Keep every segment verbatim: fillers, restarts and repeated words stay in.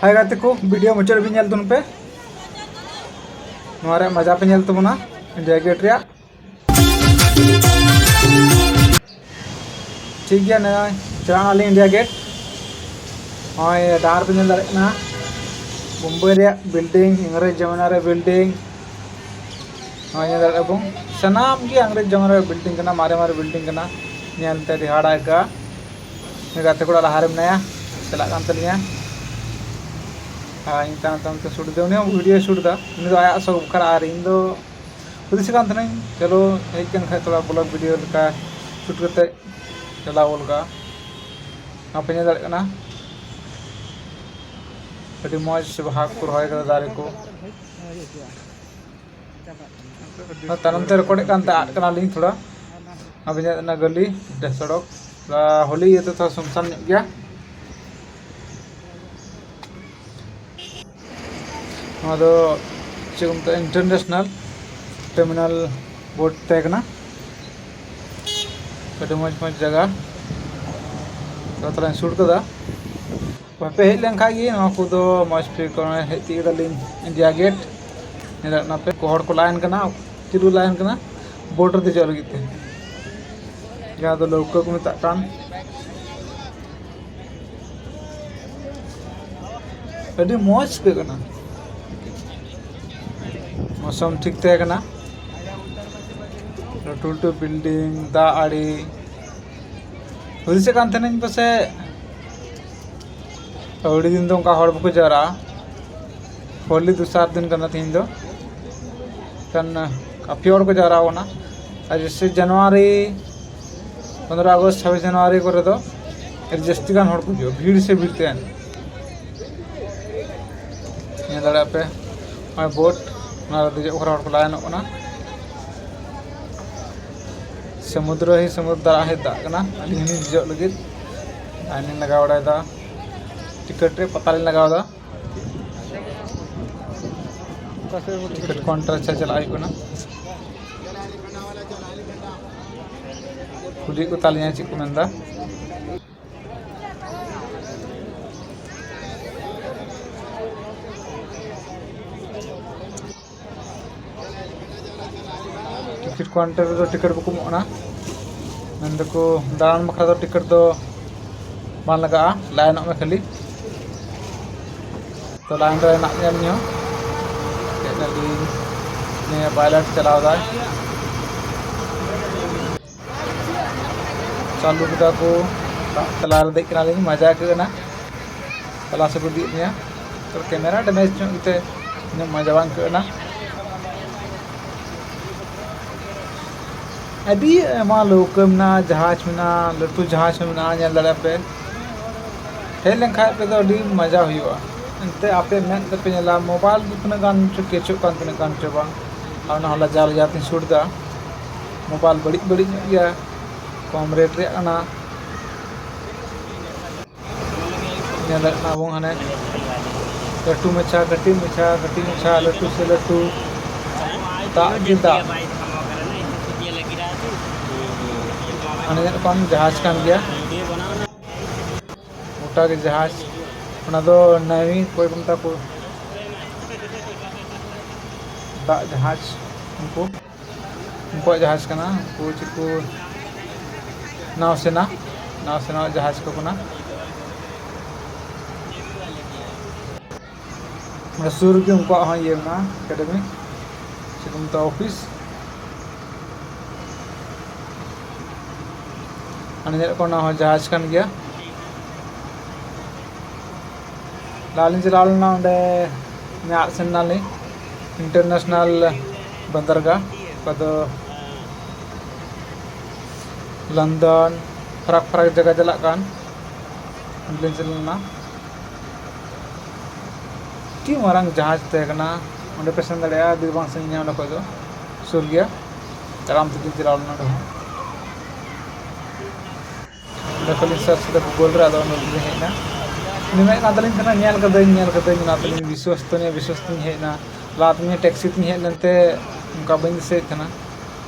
ᱦᱟᱭ ᱜᱟᱛᱮ ᱠᱚ, ᱵᱷᱤᱰᱤᱭᱳ ᱢᱩᱪᱟᱹᱫ ᱦᱟᱹᱵᱤᱡ ᱧᱮᱞ ᱛᱟᱵᱚᱱ ᱯᱮ᱾ ᱱᱚᱣᱟ ᱨᱮᱭᱟᱜ ᱢᱟᱡᱟ ᱯᱮ ᱧᱮᱞ ᱛᱟᱵᱚᱱᱟ, ᱤᱱᱰᱤᱭᱟ ᱜᱮᱴ ᱨᱮᱭᱟᱜ᱾ ᱴᱷᱤᱠ ᱜᱮᱭᱟ, ᱱᱚᱜᱼᱚᱭ ᱪᱟᱞᱟᱜ ᱟᱹᱞᱤᱧ ᱤᱱᱰᱤᱭᱟ ᱜᱮᱴ᱾ ᱱᱚᱜᱼᱚᱭ ᱰᱟᱦᱟᱨ ᱯᱮ ᱧᱮᱞ ᱫᱟᱲᱮᱭᱟᱜ ᱠᱟᱱᱟ, ᱵᱳᱢᱵᱟᱭ ᱨᱮᱭᱟᱜ ᱵᱤᱞᱰᱤᱝ, ᱤᱝᱨᱮᱡᱽ ᱡᱚᱢᱟᱱᱟ ᱨᱮ ᱵᱤᱞᱰᱤᱝ᱾ ᱱᱚᱜᱼᱚᱭ ᱧᱮᱞ ᱫᱟᱲᱮᱭᱟᱜ ᱵᱚᱱ, ᱥᱟᱱᱟᱢ ᱜᱮ ᱤᱝᱨᱮᱡᱽ ᱡᱚᱢᱟᱱᱟ ᱨᱮ ᱵᱤᱞᱰᱤᱝ ᱠᱟᱱᱟ, ᱢᱟᱨᱮ ᱢᱟᱨᱮ ᱵᱤᱞᱰᱤᱝ ᱠᱟᱱᱟ᱾ ᱧᱮᱞᱛᱮ ᱟᱹᱰᱤ ᱦᱟᱦᱟᱲᱟ ᱟᱹᱭᱠᱟᱹᱜᱼᱟ᱾ ᱩᱱᱤ ᱜᱟᱛᱮ ᱠᱚᱲᱟ ᱞᱟᱦᱟᱨᱮ ᱢᱮᱱᱟᱭᱟ, ᱪᱟᱞᱟᱜ ᱠᱟᱱ ᱛᱟᱹᱞᱤᱧᱟ᱾ ᱟᱨ ᱤᱧ ᱛᱟᱭᱚᱢ ᱛᱟᱭᱚᱢ ᱛᱮ ᱥᱩᱴ ᱮᱫᱟ, ᱩᱱᱤ ᱦᱚᱸ ᱵᱷᱤᱰᱤᱭᱳ ᱥᱩᱴ ᱮᱫᱟ, ᱩᱱᱤ ᱫᱚ ᱟᱭᱟᱜ ᱥᱚᱠ ᱵᱟᱠᱷᱨᱟ᱾ ᱟᱨ ᱤᱧ ᱫᱚ ᱦᱩᱫᱤᱥ ᱠᱟᱱ ᱛᱟᱦᱮᱱᱟᱹᱧ, ᱪᱚᱞᱚ ᱦᱮᱡ ᱠᱟᱱ ᱠᱷᱟᱡ ᱛᱷᱚᱲᱟ ᱵᱞᱚᱜ ᱵᱷᱤᱰᱤᱭᱳ ᱞᱮᱠᱟ ᱥᱩᱴ ᱠᱟᱛᱮ ᱪᱟᱞᱟᱣ ᱜᱚᱫ ᱠᱟᱜᱼᱟ᱾ ᱱᱚᱣᱟ ᱯᱮ ᱧᱮᱞ ᱫᱟᱲᱮᱭᱟᱜ ᱠᱟᱱᱟ, ᱟᱹᱰᱤ ᱢᱚᱡᱽ ᱵᱟᱦᱟ ᱠᱚ ᱨᱚᱦᱚᱭ ᱠᱟᱫᱟ, ᱫᱟᱨᱮ ᱠᱚ᱾ ᱛᱟᱭᱱᱚᱢ ᱛᱮ ᱨᱮᱠᱚᱨᱰᱮᱫ ᱠᱟᱱ ᱛᱮ ᱟᱫ ᱠᱟᱱᱟᱞᱤᱧ ᱛᱷᱚᱲᱟ᱾ ᱟᱵᱮᱱ ᱧᱮᱞ ᱚᱱᱟ ᱜᱟᱹᱞᱤ, ᱰᱮ ᱥᱚᱲᱚᱠ, ᱛᱷᱚᱲᱟ ᱦᱳᱞᱤ ᱤᱭᱟᱹᱛᱮ ᱛᱷᱚᱲᱟ ᱥᱩᱱᱥᱟᱱ ᱧᱚᱜ ᱜᱮᱭᱟ᱾ ᱱᱚᱣᱟ ᱫᱚ ᱪᱮᱫ ᱠᱚ ᱢᱮᱛᱟᱜᱼᱟ, ᱤᱱᱴᱟᱨᱱᱮᱥᱱᱟᱞ ᱴᱟᱨᱢᱤᱱᱟᱞ ᱵᱳᱴ ᱛᱟᱦᱮᱸ ᱠᱟᱱᱟ᱾ ᱟᱹᱰᱤ ᱢᱚᱡᱽ ᱢᱚᱡᱽ ᱡᱟᱭᱜᱟ᱾ ᱛᱷᱚᱲᱟ ᱛᱷᱚᱲᱟᱧ ᱥᱩᱴ ᱠᱟᱫᱟ᱾ ᱵᱟᱯᱮ ᱦᱮᱡ ᱞᱮᱱᱠᱷᱟᱡ ᱜᱮ ᱱᱚᱣᱟ ᱠᱚᱫᱚ ᱢᱚᱡᱽ ᱯᱮ ᱠᱚᱨᱟᱣᱟ᱾ ᱦᱮᱡ ᱛᱤᱭᱳᱜ ᱫᱟᱞᱤᱧ ᱤᱱᱰᱤᱭᱟ ᱜᱮᱴ᱾ ᱧᱮᱞ ᱫᱟᱲᱮᱭᱟᱜ ᱠᱟᱱᱟ ᱯᱮ, ᱦᱚᱲ ᱠᱚ ᱞᱟᱭᱤᱱ ᱠᱟᱱᱟ, ᱪᱮᱫ ᱠᱚ ᱞᱟᱭᱤᱱ ᱠᱟᱱᱟ? ᱵᱳᱴ ᱨᱮ ᱫᱮᱡᱚᱜ ᱞᱟᱹᱜᱤᱫ ᱛᱮ, ᱡᱟᱦᱟᱸ ᱫᱚ ᱞᱟᱹᱣᱠᱟᱹ ᱠᱚ ᱢᱮᱛᱟᱜ ᱠᱟᱱ᱾ ᱟᱹᱰᱤ ᱢᱚᱡᱽ ᱟᱹᱭᱠᱟᱹᱜ ᱠᱟᱱᱟ᱾ ᱢᱳᱥᱚᱢ ᱴᱷᱤᱠ ᱛᱟᱦᱮᱸ ᱠᱟᱱᱟ᱾ ᱞᱟᱹᱴᱩ ᱞᱟᱹᱴᱩ ᱵᱤᱞᱰᱤᱝ, ᱫᱟᱜ ᱟᱲᱮ᱾ ᱦᱩᱫᱤᱥᱮᱫ ᱠᱟᱱ ᱛᱟᱦᱮᱱᱟᱹᱧ ᱯᱟᱥᱮᱡ ᱟᱹᱣᱲᱤ ᱫᱤᱱ ᱫᱚ ᱚᱱᱠᱟ ᱦᱚᱲ ᱵᱟᱠᱚ ᱡᱟᱣᱨᱟᱜᱼᱟ᱾ ᱦᱳᱞᱤ ᱫᱚᱥᱟᱨ ᱫᱤᱱ ᱠᱟᱱᱟ ᱛᱮᱦᱮᱧ ᱫᱚ᱾ ᱠᱷᱟᱱ ᱠᱟᱯᱷᱤ ᱦᱚᱲ ᱠᱚ ᱡᱟᱣᱨᱟ ᱟᱠᱟᱱᱟ᱾ ᱟᱨ ᱡᱮᱥᱮ ᱡᱟᱱᱩᱣᱟᱨᱤ, ᱯᱚᱱᱨᱚ ᱟᱜᱚᱥᱴ, ᱪᱷᱟᱵᱵᱤᱥ ᱡᱟᱱᱩᱣᱟᱨᱤ ᱠᱚᱨᱮ ᱫᱚ ᱟᱹᱰᱤ ᱡᱟᱹᱥᱛᱤ ᱜᱟᱱ ᱦᱚᱲ ᱠᱚ ᱦᱤᱡᱩᱜᱼᱟ, ᱵᱷᱤᱲ ᱥᱮ ᱵᱷᱤᱲ ᱛᱟᱦᱮᱱ᱾ ᱧᱮᱞ ᱫᱟᱲᱮᱭᱟᱜ ᱯᱮ, ᱱᱚᱜᱼᱚᱭ ᱵᱳᱴ, ᱚᱱᱟ ᱨᱮ ᱫᱮᱡᱚᱜ ᱵᱟᱠᱷᱨᱟ ᱦᱚᱲ ᱠᱚ ᱞᱟᱭᱤᱱᱚᱜ ᱠᱟᱱᱟ᱾ ᱥᱚᱢᱩᱫᱨᱚ ᱦᱤ ᱥᱚᱢᱩᱫᱨᱚ ᱫᱟᱜ ᱦᱮᱡ ᱫᱟᱜ ᱠᱟᱱᱟ, ᱟᱹᱞᱤᱧ ᱦᱚᱸᱞᱤᱧ ᱫᱮᱡᱚᱜ ᱞᱟᱹᱜᱤᱫ᱾ ᱞᱟᱭᱤᱱ ᱞᱤᱧ ᱞᱟᱜᱟᱣ ᱵᱟᱲᱟᱭᱮᱫᱟ, ᱴᱤᱠᱤᱴ ᱨᱮ ᱯᱟᱛᱟ ᱞᱤᱧ ᱞᱟᱜᱟᱣ ᱮᱫᱟ᱾ ᱴᱤᱠᱤᱴ ᱠᱟᱣᱩᱱᱴᱟᱨ ᱥᱮᱫ ᱪᱟᱞᱟᱜ ᱦᱩᱭᱩᱜ ᱠᱟᱱᱟ᱾ ᱠᱩᱞᱤᱭᱮᱫ ᱠᱚ ᱛᱟᱞᱤᱧᱟ ᱪᱮᱫ ᱠᱚ ᱢᱮᱱᱫᱟ᱾ ᱥᱤᱴ ᱠᱟᱣᱩᱱᱴᱟᱨ ᱨᱮᱫᱚ ᱴᱤᱠᱤᱴ ᱵᱟᱠᱚ ᱮᱢᱚᱜ ᱠᱟᱱᱟ᱾ ᱢᱮᱱ ᱫᱟᱠᱚ ᱫᱟᱬᱟᱱ ᱵᱟᱠᱷᱨᱟ ᱫᱚ ᱴᱤᱠᱤᱴ ᱫᱚ ᱵᱟᱝ ᱞᱟᱜᱟᱜᱼᱟ, ᱞᱟᱭᱤᱱᱚᱜ ᱢᱮ ᱠᱷᱟᱹᱞᱤ᱾ ᱛᱚ, ᱞᱟᱭᱤᱱ ᱨᱮ ᱦᱮᱱᱟᱜ ᱞᱤᱧᱟ ᱟᱹᱞᱤᱧ ᱦᱚᱸ᱾ ᱦᱮᱡ ᱱᱟᱞᱤᱧ, ᱱᱤᱭᱟᱹ ᱯᱟᱭᱞᱚᱴ ᱪᱟᱞᱟᱣ ᱫᱟᱭ᱾ ᱪᱟᱹᱞᱩ ᱠᱮᱫᱟ ᱠᱚ, ᱫᱟᱜ ᱛᱟᱞᱟ ᱨᱮ ᱫᱮᱡ ᱠᱟᱱᱟᱞᱤᱧ, ᱢᱟᱡᱟ ᱟᱹᱭᱠᱟᱹᱜ ᱠᱟᱱᱟ᱾ ᱛᱟᱞᱟ ᱥᱮᱫ ᱠᱚ ᱤᱫᱤᱭᱮᱫ ᱞᱤᱧᱟ᱾ ᱛᱚ, ᱠᱮᱢᱮᱨᱟ ᱰᱮᱢᱮᱡᱽ ᱧᱚᱜ ᱜᱮᱛᱮ ᱩᱱᱟᱹᱜ ᱢᱟᱡᱟ ᱵᱟᱝ ᱟᱹᱭᱠᱟᱹᱜ ᱠᱟᱱᱟ᱾ ᱟᱹᱰᱤ ᱟᱭᱢᱟ ᱞᱟᱹᱣᱠᱟᱹ ᱢᱮᱱᱟᱜᱼᱟ, ᱡᱟᱦᱟᱡᱽ ᱢᱮᱱᱟᱜᱼᱟ, ᱞᱟᱹᱴᱩ ᱡᱟᱦᱟᱡᱽ ᱦᱚᱸ ᱢᱮᱱᱟᱜᱼᱟ, ᱧᱮᱞ ᱫᱟᱲᱮᱭᱟᱜᱼᱟ ᱯᱮ᱾ ᱦᱮᱡ ᱞᱮᱱᱠᱷᱟᱡ ᱯᱮ ᱫᱚ ᱟᱹᱰᱤ ᱢᱟᱡᱟ ᱦᱩᱭᱩᱜᱼᱟ᱾ ᱮᱱᱛᱮ ᱟᱯᱮ ᱢᱮᱫ ᱛᱮᱯᱮ ᱧᱮᱞᱟ, ᱢᱳᱵᱟᱭᱤᱞ ᱫᱚ ᱛᱤᱱᱟᱹᱜ ᱜᱟᱱ ᱪᱚ ᱠᱮᱪᱚᱜ ᱠᱟᱱ, ᱛᱤᱱᱟᱹᱜ ᱜᱟᱱ ᱪᱚ ᱵᱟᱝ᱾ ᱟᱨ ᱚᱱᱟ ᱦᱚᱸ ᱞᱟᱡᱟᱣ ᱞᱟᱡᱟᱣ ᱛᱤᱧ ᱥᱩᱴ ᱮᱫᱟ᱾ ᱢᱳᱵᱟᱭᱤᱞ ᱵᱟᱹᱲᱤᱡ ᱵᱟᱹᱲᱤᱡ ᱧᱚᱜ ᱜᱮᱭᱟ, ᱠᱚᱢ ᱨᱮᱴ ᱨᱮᱭᱟᱜ ᱠᱟᱱᱟ᱾ ᱧᱮᱞᱮᱫ ᱠᱟᱱᱟ ᱵᱚᱱ ᱦᱟᱱᱮ ᱞᱟᱹᱴᱩ ᱢᱟᱪᱷᱟ, ᱠᱟᱹᱴᱤᱡ ᱢᱟᱪᱷᱟ, ᱠᱟᱹᱴᱤᱡ ᱢᱟᱪᱷᱟ, ᱞᱟᱹᱴᱩ ᱥᱮ ᱞᱟᱹᱴᱩ, ᱫᱟᱜ ᱜᱮ ᱫᱟᱜ᱾ ᱦᱟᱱᱮ ᱧᱮᱞᱚᱜ ᱠᱟᱱ ᱡᱟᱦᱟᱡᱽ ᱠᱟᱱ ᱜᱮᱭᱟ, ᱜᱚᱴᱟ ᱜᱮ ᱡᱟᱦᱟᱡᱽ᱾ ᱚᱱᱟ ᱫᱚ ᱱᱟᱹᱣᱤ ᱚᱠᱚᱭ ᱠᱚ ᱢᱮᱛᱟ ᱠᱚ, ᱫᱟᱜ ᱡᱟᱦᱟᱡᱽ, ᱩᱱᱠᱩ ᱩᱱᱠᱩᱣᱟᱜ ᱡᱟᱦᱟᱡᱽ ᱠᱟᱱᱟ, ᱩᱱᱠᱩ ᱪᱮᱫ ᱠᱚ ᱱᱟᱣᱥᱮᱱᱟ, ᱱᱟᱣᱥᱮᱱᱟ ᱡᱟᱦᱟᱡᱽ ᱠᱚ ᱠᱟᱱᱟ᱾ ᱚᱸᱰᱮ ᱥᱩᱨ ᱨᱮᱜᱮ ᱩᱱᱠᱩᱣᱟᱜ ᱦᱚᱸ ᱤᱭᱟᱹ ᱢᱮᱱᱟᱜᱼᱟ, ᱮᱠᱟᱰᱮᱢᱤ, ᱪᱮᱫ ᱠᱚ ᱢᱮᱛᱟᱜᱼᱟ, ᱚᱯᱷᱤᱥ᱾ ᱦᱟᱱᱮ ᱧᱮᱞᱚᱜ ᱠᱟᱱᱟ, ᱚᱱᱟ ᱦᱚᱸ ᱡᱟᱦᱟᱡᱽ ᱠᱟᱱ ᱜᱮᱭᱟ᱾ ᱞᱟᱦᱟ ᱞᱤᱧ ᱪᱟᱞᱟᱣ ᱞᱮᱱᱟ ᱚᱸᱰᱮ, ᱧᱮᱞ ᱥᱮᱱ ᱱᱟᱞᱤᱧ ᱤᱱᱴᱟᱨᱱᱮᱥᱱᱟᱞ ᱵᱟᱱᱫᱟᱨᱜᱟᱦ, ᱚᱠᱟ ᱫᱚ ᱞᱚᱱᱰᱚᱱ, ᱯᱷᱟᱨᱟᱠ ᱯᱷᱟᱨᱟᱠ ᱡᱟᱭᱜᱟ ᱪᱟᱞᱟᱜ ᱠᱟᱱ, ᱚᱸᱰᱮ ᱞᱤᱧ ᱪᱟᱞᱟᱣ ᱞᱮᱱᱟ᱾ ᱟᱹᱰᱤ ᱢᱟᱨᱟᱝ ᱡᱟᱦᱟᱡᱽ ᱛᱟᱦᱮᱸ ᱠᱟᱱᱟ, ᱚᱸᱰᱮ ᱯᱮ ᱥᱮᱱ ᱫᱟᱲᱮᱭᱟᱜᱼᱟ, ᱟᱹᱰᱤ ᱵᱟᱝ ᱥᱟᱺᱜᱤᱧᱟ ᱚᱸᱰᱮ ᱠᱷᱚᱡ ᱫᱚ, ᱥᱩᱨ ᱜᱮᱭᱟ, ᱛᱟᱲᱟᱢ ᱛᱮᱜᱮᱧ ᱪᱟᱞᱟᱣ ᱞᱮᱱᱟ ᱚᱸᱰᱮ ᱦᱚᱸ᱾ ᱚᱸᱰᱮ ᱠᱷᱚᱱ ᱞᱤᱧ ᱥᱟᱨᱪ ᱠᱮᱫᱟ ᱜᱩᱜᱚᱞ ᱨᱮ, ᱟᱫᱚ ᱚᱸᱰᱮ ᱞᱤᱧ ᱦᱮᱡ ᱮᱱᱟ᱾ ᱩᱱᱤ ᱢᱮᱱ ᱠᱟᱱ ᱛᱟᱹᱞᱤᱧ ᱛᱟᱦᱮᱱᱟ, "ᱧᱮᱞ ᱠᱟᱹᱫᱟᱹᱧ, ᱧᱮᱞ ᱠᱟᱹᱫᱟᱹᱧ, ᱚᱱᱟᱛᱮᱞᱤᱧ ᱵᱤᱥᱣᱟᱥ ᱛᱟᱹᱱᱤᱧᱟ, ᱵᱤᱥᱣᱟᱥ ᱛᱤᱧ ᱦᱮᱡ ᱮᱱᱟ, ᱞᱟᱦᱟ ᱛᱮ ᱴᱮᱠᱥᱤ ᱛᱤᱧ ᱦᱮᱡ ᱞᱮᱱᱛᱮ ᱚᱱᱠᱟ ᱵᱟᱹᱧ ᱫᱤᱥᱟᱹᱭᱮᱫ ᱛᱟᱦᱮᱱᱟ᱾"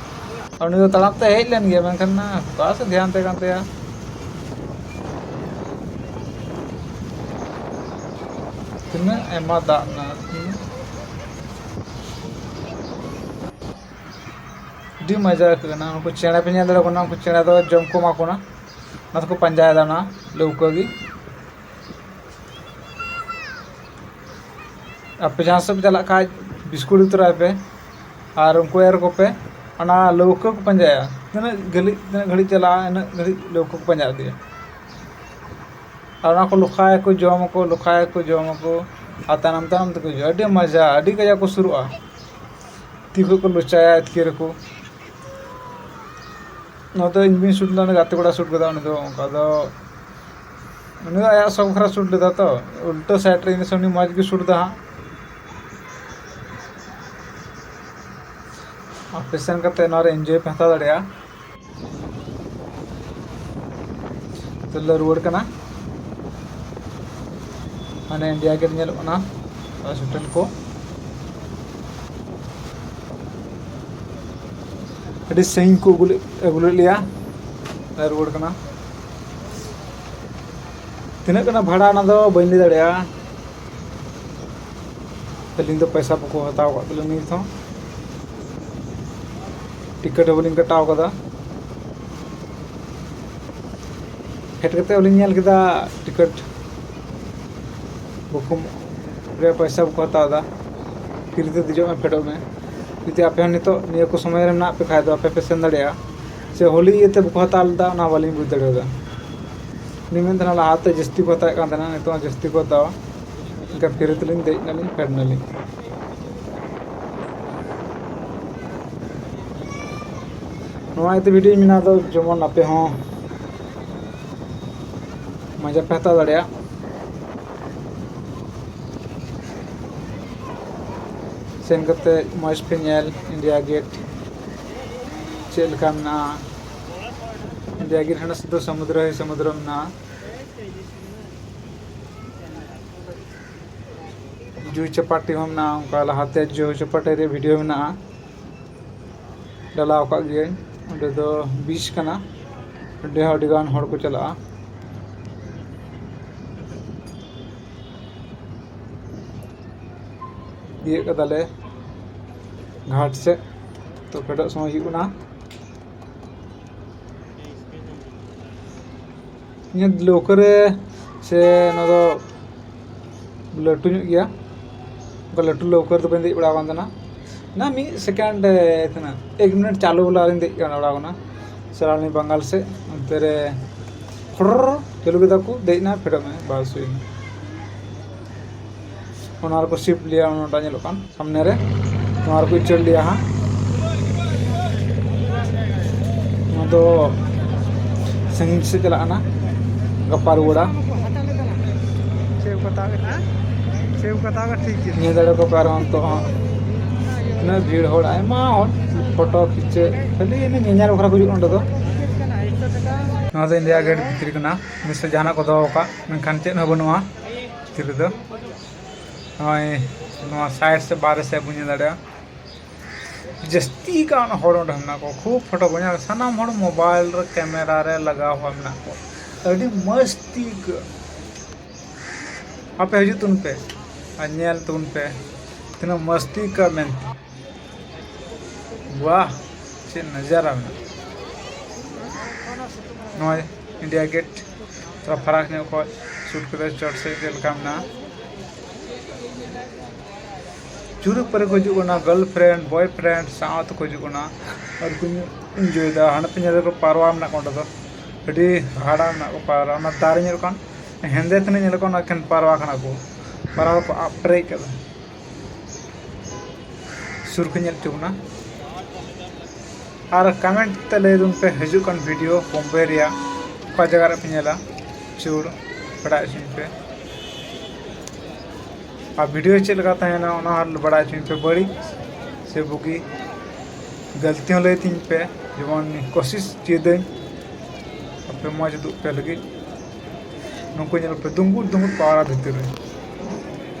ᱟᱨ ᱩᱱᱤ ᱫᱚ ᱛᱟᱲᱟᱢ ᱛᱮ ᱦᱮᱡ ᱞᱮᱱ ᱜᱮᱭᱟ, ᱢᱮᱱᱠᱷᱟᱱ ᱚᱠᱟ ᱥᱮᱫ ᱫᱷᱮᱭᱟᱱ ᱛᱟᱦᱮᱸ ᱠᱟᱱ ᱛᱟᱭᱟ᱾ ᱛᱤᱱᱟᱹᱜ ᱟᱭᱢᱟ ᱫᱟᱜ ᱢᱮᱱᱟᱜᱼᱟ, ᱛᱤᱱᱟᱹᱜ ᱟᱹᱰᱤ ᱢᱚᱡᱟ ᱟᱹᱭᱠᱟᱹᱜ ᱠᱟᱱᱟ᱾ ᱩᱱᱠᱩ ᱪᱮᱬᱮ ᱯᱮ ᱧᱮᱞ ᱫᱟᱲᱮᱭᱟᱠᱚ ᱠᱟᱱᱟ, ᱩᱱᱠᱩ ᱪᱮᱬᱮ ᱫᱚ ᱡᱚᱢ ᱠᱚ ᱮᱢᱟ ᱠᱚ ᱠᱟᱱᱟ, ᱚᱱᱟ ᱛᱮᱠᱚ ᱯᱟᱸᱡᱟᱭᱮᱫᱟ ᱚᱱᱟ ᱞᱟᱹᱣᱠᱟᱹ ᱜᱮ᱾ ᱟᱯᱮ ᱡᱟᱦᱟᱸ ᱥᱮᱫ ᱯᱮ ᱪᱟᱞᱟᱜ ᱠᱷᱟᱡ ᱵᱤᱥᱠᱩᱴ ᱤᱫᱤ ᱛᱚᱨᱟᱭ ᱯᱮ ᱟᱨ ᱩᱱᱠᱩ ᱮᱨ ᱠᱚᱯᱮ, ᱚᱱᱟ ᱞᱟᱹᱣᱠᱟᱹ ᱠᱚ ᱯᱟᱸᱡᱟᱭᱟ᱾ ᱛᱤᱱᱟᱹᱜ ᱜᱷᱟᱹᱲᱤᱡ, ᱛᱤᱱᱟᱹᱜ ᱜᱷᱟᱹᱲᱤᱡ ᱪᱟᱞᱟᱜᱼᱟ, ᱤᱱᱟᱹᱜ ᱜᱷᱟᱹᱲᱤᱡ ᱞᱟᱹᱣᱠᱟᱹ ᱠᱚ ᱯᱟᱸᱡᱟ ᱤᱫᱤᱭᱟ᱾ ᱟᱨ ᱚᱱᱟ ᱠᱚ ᱞᱚᱠᱷᱟᱭᱟᱠᱚ, ᱡᱚᱢᱟᱠᱚ, ᱞᱚᱠᱷᱟᱭᱟᱠᱚ, ᱡᱚᱢᱟᱠᱚ, ᱟᱨ ᱛᱟᱭᱱᱚᱢ ᱛᱟᱭᱱᱚᱢ ᱛᱮᱠᱚ ᱦᱤᱡᱩᱜᱼᱟ᱾ ᱟᱹᱰᱤ ᱢᱚᱡᱟ, ᱟᱹᱰᱤ ᱠᱟᱡᱟᱠ ᱠᱚ ᱥᱩᱨᱩᱜᱼᱟ᱾ ᱛᱤ ᱠᱷᱚᱡ ᱠᱚ ᱞᱚᱪᱟᱭᱟ, ᱟᱹᱛᱠᱤᱨ ᱟᱠᱚ᱾ ᱱᱚᱣᱟ ᱫᱚ ᱤᱧ ᱵᱟᱹᱧ ᱥᱩᱴ ᱞᱮᱫᱟ, ᱩᱱᱤ ᱜᱟᱛᱮ ᱠᱚᱲᱟ ᱥᱩᱴ ᱠᱮᱫᱟ᱾ ᱩᱱᱤ ᱫᱚ ᱚᱱᱠᱟ ᱫᱚ, ᱩᱱᱤ ᱫᱚ ᱟᱭᱟᱜ ᱥᱚᱠ ᱵᱟᱠᱷᱨᱟ ᱥᱩᱴ ᱞᱮᱫᱟ ᱛᱚ, ᱩᱞᱴᱟᱹ ᱥᱟᱭᱤᱰ ᱨᱮ᱾ ᱤᱧ ᱫᱚ ᱩᱱᱤ ᱢᱚᱡᱽ ᱜᱮ ᱥᱩᱴ ᱮᱫᱟ ᱦᱟᱸᱜ᱾ ᱟᱯᱮ ᱥᱮᱱ ᱠᱟᱛᱮ ᱱᱚᱣᱟ ᱨᱮ ᱤᱱᱡᱚᱭ ᱯᱮ ᱦᱟᱛᱟᱣ ᱫᱟᱲᱮᱭᱟᱜᱼᱟ᱾ ᱱᱤᱛᱚᱜ ᱞᱮ ᱨᱩᱣᱟᱹᱲ ᱠᱟᱱᱟ᱾ ᱢᱟᱱᱮ ᱤᱱᱰᱤᱭᱟ ᱜᱮᱴ ᱧᱮᱞᱚᱜ ᱠᱟᱱᱟ, ᱵᱟᱥ ᱥᱴᱮᱱᱰ ᱠᱚ᱾ ᱟᱹᱰᱤ ᱥᱟᱺᱜᱤᱧ ᱠᱚ ᱟᱹᱜᱩ ᱞᱮᱫ, ᱟᱹᱜᱩ ᱞᱮᱫ ᱞᱮᱭᱟ᱾ ᱞᱮ ᱨᱩᱣᱟᱹᱲ ᱠᱟᱱᱟ᱾ ᱛᱤᱱᱟᱹᱜ ᱠᱟᱱᱟ ᱵᱷᱟᱲᱟ, ᱚᱱᱟ ᱫᱚ ᱵᱟᱹᱧ ᱞᱟᱹᱭ ᱫᱟᱲᱮᱭᱟᱜᱼᱟ᱾ ᱟᱹᱞᱤᱧ ᱫᱚ ᱯᱚᱭᱥᱟ ᱵᱟᱠᱚ ᱦᱟᱛᱟᱣ ᱟᱠᱟᱫ ᱛᱟᱹᱞᱤᱧᱟ ᱱᱤᱛ ᱦᱚᱸ᱾ ᱴᱤᱠᱤᱴ ᱦᱚᱸ ᱵᱟᱹᱞᱤᱧ ᱠᱟᱴᱟᱣ ᱠᱟᱫᱟ᱾ ᱯᱷᱮᱰ ᱠᱟᱛᱮ ᱦᱚᱸᱞᱤᱧ ᱧᱮᱞ ᱠᱮᱫᱟ, ᱴᱤᱠᱤᱴ ᱵᱟᱠᱚ, ᱨᱮ ᱯᱚᱭᱥᱟ ᱵᱟᱠᱚ ᱦᱟᱛᱟᱣ ᱮᱫᱟ᱾ ᱯᱷᱨᱤ ᱛᱮ ᱫᱮᱡᱚᱜ ᱢᱮ, ᱯᱷᱮᱰᱚᱜ ᱢᱮ᱾ ᱡᱩᱫᱤ ᱟᱯᱮ ᱦᱚᱸ ᱱᱤᱛᱚᱜ ᱱᱤᱭᱟᱹ ᱠᱚ ᱥᱚᱢᱚᱭ ᱨᱮ ᱢᱮᱱᱟᱜ ᱯᱮ ᱠᱷᱟᱡ ᱫᱚ, ᱟᱯᱮ ᱯᱮ ᱥᱮᱱ ᱫᱟᱲᱮᱭᱟᱜᱼᱟ᱾ ᱥᱮ ᱦᱳᱞᱤ ᱤᱭᱟᱹᱛᱮ ᱵᱟᱠᱚ ᱦᱟᱛᱟᱣ ᱞᱮᱫᱟ, ᱚᱱᱟ ᱵᱟᱹᱞᱤᱧ ᱵᱩᱡᱽ ᱫᱟᱲᱮᱭᱟᱫᱟ᱾ ᱩᱱᱤ ᱢᱮᱱ ᱛᱟᱦᱮᱱᱟ ᱞᱟᱦᱟᱛᱮ ᱡᱟᱹᱥᱛᱤ ᱠᱚ ᱦᱟᱛᱟᱣᱮᱫ ᱠᱟᱱ ᱛᱟᱦᱮᱱᱟ, ᱱᱤᱛᱚᱜ ᱦᱚᱸ ᱡᱟᱹᱥᱛᱤ ᱠᱚ ᱦᱟᱛᱟᱣᱟ᱾ ᱮᱱᱠᱷᱟᱱ ᱯᱷᱨᱤ ᱛᱮᱞᱤᱧ ᱫᱮᱡ ᱱᱟᱞᱤᱧ, ᱯᱷᱮᱰ ᱱᱟᱞᱤᱧ᱾ ᱱᱚᱣᱟ ᱤᱭᱟᱹᱛᱮ ᱵᱷᱤᱰᱤᱭᱳᱧ ᱵᱮᱱᱟᱣ ᱫᱚ, ᱡᱮᱢᱚᱱ ᱟᱯᱮ ᱦᱚᱸ ᱢᱚᱡᱟ ᱯᱮ ᱦᱟᱛᱟᱣ ᱫᱟᱲᱮᱭᱟᱜ᱾ ᱥᱮᱱ ᱠᱟᱛᱮ ᱢᱚᱡᱽ ᱯᱮ ᱧᱮᱞ ᱤᱱᱰᱤᱭᱟ ᱜᱮᱴ ᱪᱮᱫ ᱞᱮᱠᱟ ᱢᱮᱱᱟᱜᱼᱟ᱾ ᱤᱱᱰᱤᱭᱟ ᱜᱮᱴ ᱦᱟᱱᱟ ᱥᱩᱫᱷᱩ ᱥᱚᱢᱩᱫᱨᱚ ᱦᱤ ᱥᱚᱢᱩᱫᱨᱚ ᱢᱮᱱᱟᱜᱼᱟ᱾ ᱡᱩᱦᱩ ᱪᱟᱯᱟᱴᱤ ᱦᱚᱸ ᱢᱮᱱᱟᱜᱼᱟ, ᱚᱱᱠᱟ ᱞᱟᱦᱟᱛᱮ ᱡᱩᱦᱩ ᱪᱟᱯᱟᱴᱤ ᱨᱮᱭᱟᱜ ᱵᱷᱤᱰᱤᱭᱳ ᱢᱮᱱᱟᱜᱼᱟ, ᱰᱟᱞᱟᱣ ᱟᱠᱟᱫ ᱜᱤᱭᱟᱹᱧ᱾ ᱚᱸᱰᱮ ᱫᱚ ᱵᱤᱪ ᱠᱟᱱᱟ, ᱚᱸᱰᱮ ᱦᱚᱸ ᱟᱹᱰᱤ ᱜᱟᱱ ᱦᱚᱲ ᱠᱚ ᱪᱟᱞᱟᱜᱼᱟ᱾ ᱛᱤᱭᱟᱹᱜ ᱠᱟᱫᱟᱞᱮ ᱜᱷᱟᱴ ᱥᱮᱫ᱾ ᱛᱚ ᱯᱷᱮᱰᱚᱜ ᱥᱚᱢᱚᱭ ᱦᱩᱭᱩᱜ ᱠᱟᱱᱟ᱾ ᱤᱧᱟᱹᱜ ᱞᱟᱹᱣᱠᱟᱹ ᱨᱮ ᱥᱮ ᱱᱚᱣᱟ ᱫᱚ ᱞᱟᱹᱴᱩ ᱧᱚᱜ ᱜᱮᱭᱟ, ᱚᱱᱠᱟ ᱞᱟᱹᱴᱩ ᱞᱟᱹᱣᱠᱟᱹ ᱨᱮᱫᱚ ᱵᱟᱹᱧ ᱫᱮᱡ ᱵᱟᱲᱟ ᱟᱠᱟᱱ ᱛᱟᱦᱮᱱᱟ᱾ ᱚᱱᱟ ᱢᱤᱫ ᱥᱮᱠᱮᱱᱰ, ᱛᱤᱱᱟᱹᱜ, ᱮᱠ ᱢᱤᱱᱤᱴ ᱪᱟᱹᱞᱩ ᱵᱚᱞᱟ ᱨᱤᱧ ᱫᱮᱡ ᱵᱟᱲᱟ ᱟᱠᱟᱱᱟ᱾ ᱪᱟᱞᱟᱣ ᱞᱮᱱᱟᱧ ᱵᱟᱝᱜᱟᱞ ᱥᱮᱫ, ᱚᱱᱛᱮ ᱨᱮ ᱯᱷᱚᱨᱚᱨ ᱪᱟᱹᱞᱩ ᱠᱮᱫᱟ ᱠᱚ, ᱫᱮᱡ ᱮᱱᱟ, ᱯᱷᱮᱰᱚᱜ ᱢᱮ, ᱵᱟᱥ ᱦᱩᱭ ᱮᱱᱟ᱾ ᱚᱱᱟ ᱨᱮᱠᱚ ᱥᱤᱯᱴ ᱞᱮᱭᱟ, ᱚᱱᱟᱴᱟᱜ ᱧᱮᱞᱚᱜ ᱠᱟᱱ ᱥᱟᱢᱱᱮ ᱨᱮ, ᱱᱚᱣᱟ ᱨᱮᱠᱚ ᱩᱪᱟᱹᱲ ᱞᱮᱭᱟ ᱦᱟᱸᱜ᱾ ᱱᱚᱣᱟ ᱫᱚ ᱥᱟᱺᱜᱤᱧ ᱥᱮᱫ ᱪᱟᱞᱟᱜ ᱠᱟᱱᱟ, ᱜᱟᱯᱟ ᱨᱩᱣᱟᱹᱲᱟ᱾ ᱪᱮᱫ ᱠᱚ ᱦᱟᱛᱟᱣ ᱠᱮᱫᱟ? ᱪᱮᱫ ᱠᱚ ᱦᱟᱛᱟᱣ ᱠᱮᱫᱟ? ᱴᱷᱤᱠ ᱜᱮᱭᱟ᱾ ᱧᱮᱞ ᱫᱟᱲᱮ ᱠᱚ ᱯᱮ ᱟᱨᱦᱚᱸ ᱱᱤᱛᱚᱜ ᱦᱚᱸ ᱩᱱᱟᱹᱜ ᱵᱷᱤᱲ ᱦᱚᱲ, ᱟᱭᱢᱟ ᱦᱚᱲ ᱯᱷᱳᱴᱳ ᱠᱷᱤᱪᱟᱹ, ᱠᱷᱟᱹᱞᱤ ᱤᱱᱟᱹ ᱧᱮᱧᱮᱞ ᱵᱟᱠᱷᱨᱟ ᱠᱚ ᱦᱤᱡᱩᱜ ᱠᱟᱱᱟ ᱱᱚᱸᱰᱮ ᱫᱚ᱾ ᱱᱚᱣᱟ ᱫᱚ ᱤᱱᱰᱤᱭᱟ ᱜᱮᱴ ᱵᱷᱤᱛᱨᱤ ᱠᱟᱱᱟ, ᱱᱤᱥᱪᱚᱭ ᱡᱟᱦᱟᱱᱟᱜ ᱠᱚ ᱫᱚᱦᱚ ᱟᱠᱟᱫ, ᱢᱮᱱᱠᱷᱟᱱ ᱪᱮᱫ ᱦᱚᱸ ᱵᱟᱹᱱᱩᱜᱼᱟ ᱵᱷᱤᱛᱨᱤ ᱨᱮᱫᱚ᱾ ᱱᱚᱜᱼᱚᱭ ᱱᱚᱣᱟ ᱥᱟᱭᱤᱰ ᱥᱮ ᱵᱟᱦᱨᱮ ᱥᱮᱫ ᱵᱚᱱ ᱧᱮᱞ ᱫᱟᱲᱮᱭᱟᱜᱼᱟ, ᱡᱟᱹᱥᱛᱤ ᱜᱟᱱ ᱦᱚᱲ ᱚᱸᱰᱮ ᱢᱮᱱᱟᱜ ᱠᱚᱣᱟ᱾ ᱠᱷᱩᱵ ᱯᱷᱳᱴᱳ ᱠᱚ ᱧᱟᱢᱟ, ᱥᱟᱱᱟᱢ ᱦᱚᱲ ᱢᱳᱵᱟᱭᱤᱞ ᱨᱮ ᱠᱮᱢᱮᱨᱟ ᱨᱮ ᱞᱟᱜᱟᱣ ᱦᱚᱲ ᱢᱮᱱᱟᱜ ᱠᱚᱣᱟ᱾ ᱟᱹᱰᱤ ᱢᱚᱡᱽ ᱛᱤ ᱟᱹᱭᱠᱟᱹᱜᱼᱟ᱾ ᱟᱯᱮ ᱦᱤᱡᱩᱜ ᱛᱟᱵᱚᱱ ᱯᱮ ᱟᱨ ᱧᱮᱞ ᱛᱟᱵᱚᱱ ᱯᱮ ᱛᱤᱱᱟᱹᱜ ᱢᱚᱡᱽ ᱛᱤ ᱟᱹᱭᱠᱟᱹᱜᱼᱟ ᱢᱮᱱᱛᱮ᱾ ᱣᱟᱦ, ᱪᱮᱫ ᱱᱟᱡᱟᱨᱟ ᱢᱮᱱᱟᱜᱼᱟ᱾ ᱱᱚᱜᱼᱚᱭ ᱤᱱᱰᱤᱭᱟ ᱜᱮᱴ ᱛᱷᱚᱲᱟ ᱯᱷᱟᱨᱟᱠ ᱧᱚᱜ ᱠᱷᱚᱡ ᱥᱩᱴ ᱠᱟᱛᱮ ᱪᱚᱴ ᱥᱮᱫ ᱪᱮᱫ ᱞᱮᱠᱟ ᱢᱮᱱᱟᱜᱼᱟ᱾ ᱡᱩᱨᱤ ᱯᱟᱹᱨᱤ ᱠᱚ ᱦᱤᱡᱩᱜ ᱠᱟᱱᱟ, ᱜᱟᱨᱞ ᱯᱷᱨᱮᱱᱰ ᱵᱚᱭ ᱯᱷᱨᱮᱱᱰ ᱥᱟᱶ ᱛᱮᱠᱚ ᱦᱤᱡᱩᱜ ᱠᱟᱱᱟ ᱟᱨ ᱠᱚ ᱤᱱᱡᱚᱭᱮᱫᱟ᱾ ᱦᱟᱸᱰᱮ ᱯᱮ ᱧᱮᱞ ᱫᱟᱠᱚ ᱯᱟᱨᱣᱟ ᱢᱮᱱᱟᱜ ᱠᱚᱣᱟ ᱚᱸᱰᱮ ᱫᱚ, ᱟᱹᱰᱤ ᱦᱟᱦᱟᱲᱟ ᱢᱮᱱᱟᱜ ᱠᱚᱣᱟ ᱯᱟᱨᱣᱟ᱾ ᱚᱱᱟ ᱫᱟᱨᱮ ᱧᱮᱞᱚᱜ ᱠᱟᱱ ᱦᱮᱸᱫᱮ ᱛᱤᱱᱟᱹᱜ ᱧᱮᱞᱚᱜ ᱠᱟᱱᱟ, ᱮᱠᱷᱮᱱ ᱯᱟᱨᱣᱟ ᱠᱟᱱᱟ ᱠᱚ, ᱯᱟᱨᱣᱟ ᱠᱚ ᱟᱯᱨᱮᱡ ᱠᱟᱫᱟ᱾ ᱥᱩᱨ ᱠᱷᱚᱱ ᱧᱮᱞ ᱦᱚᱪᱚ ᱵᱚᱱᱟ᱾ ᱟᱨ ᱠᱚᱢᱮᱱᱴ ᱛᱮ ᱞᱟᱹᱭ ᱫᱩᱱ ᱯᱮ, ᱦᱤᱡᱩᱜ ᱠᱟᱱ ᱵᱷᱤᱰᱤᱭᱳ ᱵᱳᱢᱵᱮ ᱨᱮᱭᱟᱜ ᱚᱠᱟ ᱡᱟᱭᱜᱟ ᱨᱮᱯᱮ ᱧᱮᱞᱟ, ᱪᱷᱩᱲ ᱵᱟᱰᱟᱭ ᱦᱚᱪᱚᱧ ᱯᱮ᱾ ᱟᱨ ᱵᱷᱤᱰᱤᱭᱳ ᱪᱮᱫ ᱞᱮᱠᱟ ᱛᱟᱦᱮᱱᱟ, ᱚᱱᱟ ᱦᱚᱸ ᱵᱟᱰᱟᱭ ᱦᱚᱪᱚᱧ ᱯᱮ᱾ ᱵᱟᱹᱲᱤᱡ ᱥᱮ ᱵᱩᱜᱤ, ᱜᱟᱹᱞᱛᱤ ᱦᱚᱸ ᱞᱟᱹᱭ ᱛᱤᱧ ᱯᱮ, ᱡᱮᱢᱚᱱ ᱠᱳᱥᱤᱥ ᱪᱮᱫᱟᱹᱧ ᱟᱯᱮ ᱢᱚᱡᱽ ᱩᱫᱩᱜ ᱯᱮ ᱞᱟᱹᱜᱤᱫ᱾ ᱱᱩᱠᱩ ᱧᱮᱞ ᱯᱮ, ᱫᱩᱢᱵᱩᱨ ᱫᱩᱢᱵᱩᱨ ᱯᱟᱣᱨᱟ ᱵᱷᱤᱛᱤᱨ ᱨᱮ᱾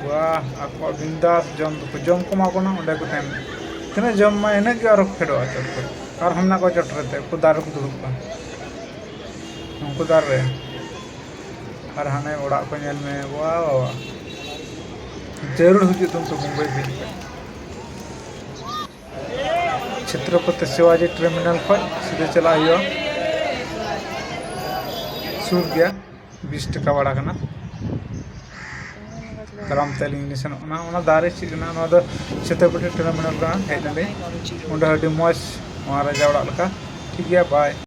ᱣᱟᱦ, ᱟᱠᱚᱣᱟᱜ ᱵᱤᱱᱫᱟᱥ ᱡᱚᱢ ᱫᱚᱠᱚ ᱡᱚᱢ ᱠᱚ ᱮᱢᱟ ᱠᱚ ᱠᱟᱱᱟ, ᱚᱸᱰᱮ ᱠᱚ ᱛᱟᱦᱮᱱᱟ᱾ ᱛᱤᱱᱟᱹᱜ ᱡᱚᱢ ᱢᱟ, ᱤᱱᱟᱹᱜ ᱜᱮ ᱟᱨᱚ ᱠᱚ ᱯᱷᱮᱰᱚᱜᱼᱟ ᱪᱚᱴ ᱠᱷᱚᱱ᱾ ᱟᱨᱦᱚᱸ ᱢᱮᱱᱟᱜ ᱠᱚᱣᱟ ᱪᱚᱴ ᱨᱮ ᱛᱮ, ᱩᱱᱠᱩ ᱫᱟᱨᱮ ᱨᱮᱠᱚ ᱫᱩᱲᱩᱵ ᱠᱟᱱᱟ᱾ ᱩᱱᱠᱩ ᱫᱟᱨᱮ ᱨᱮ᱾ ᱟᱨ ᱦᱟᱱᱮ ᱚᱲᱟᱜ ᱠᱚ ᱧᱮᱞ ᱢᱮ, ᱣᱟᱦ, ᱵᱟᱵᱟ᱾ ᱡᱟᱹᱨᱩᱲ ᱦᱤᱡᱩᱜ ᱛᱟᱢ ᱛᱚ ᱵᱳᱢᱵᱟᱭ ᱵᱤᱨ ᱠᱷᱚᱱ᱾ ᱪᱷᱛᱨᱚᱯᱚᱛᱤ ᱥᱤᱵᱟᱡᱤ ᱴᱟᱨᱢᱤᱱᱟᱞ ᱠᱷᱚᱱ ᱥᱤᱫᱷᱟᱹ ᱪᱟᱞᱟᱜ ᱦᱩᱭᱩᱜᱼᱟ᱾ ᱥᱩᱨ ᱜᱮᱭᱟ, ᱵᱤᱥ ᱴᱟᱠᱟ ᱵᱷᱟᱲᱟ ᱠᱟᱱᱟ᱾ ᱛᱟᱲᱟᱢ ᱛᱮ ᱟᱹᱞᱤᱧ ᱞᱤᱧ ᱥᱮᱱᱚᱜ ᱠᱟᱱᱟ᱾ ᱚᱱᱟ ᱫᱟᱨᱮ ᱪᱮᱫ ᱠᱟᱱᱟ? ᱱᱚᱣᱟ ᱫᱚ ᱪᱷᱛᱨᱚᱯᱚᱛᱤ ᱴᱟᱨᱢᱤᱱᱟᱞ ᱠᱟᱱᱟ᱾ ᱦᱮᱡ ᱱᱟᱞᱤᱧ ᱚᱸᱰᱮ, ᱟᱹᱰᱤ ᱢᱚᱡᱽ ᱢᱚᱦᱟᱨᱟᱡᱟ ᱚᱲᱟᱜ ᱞᱮᱠᱟ᱾ ᱴᱷᱤᱠ ᱜᱮᱭᱟ, ᱵᱟᱭ᱾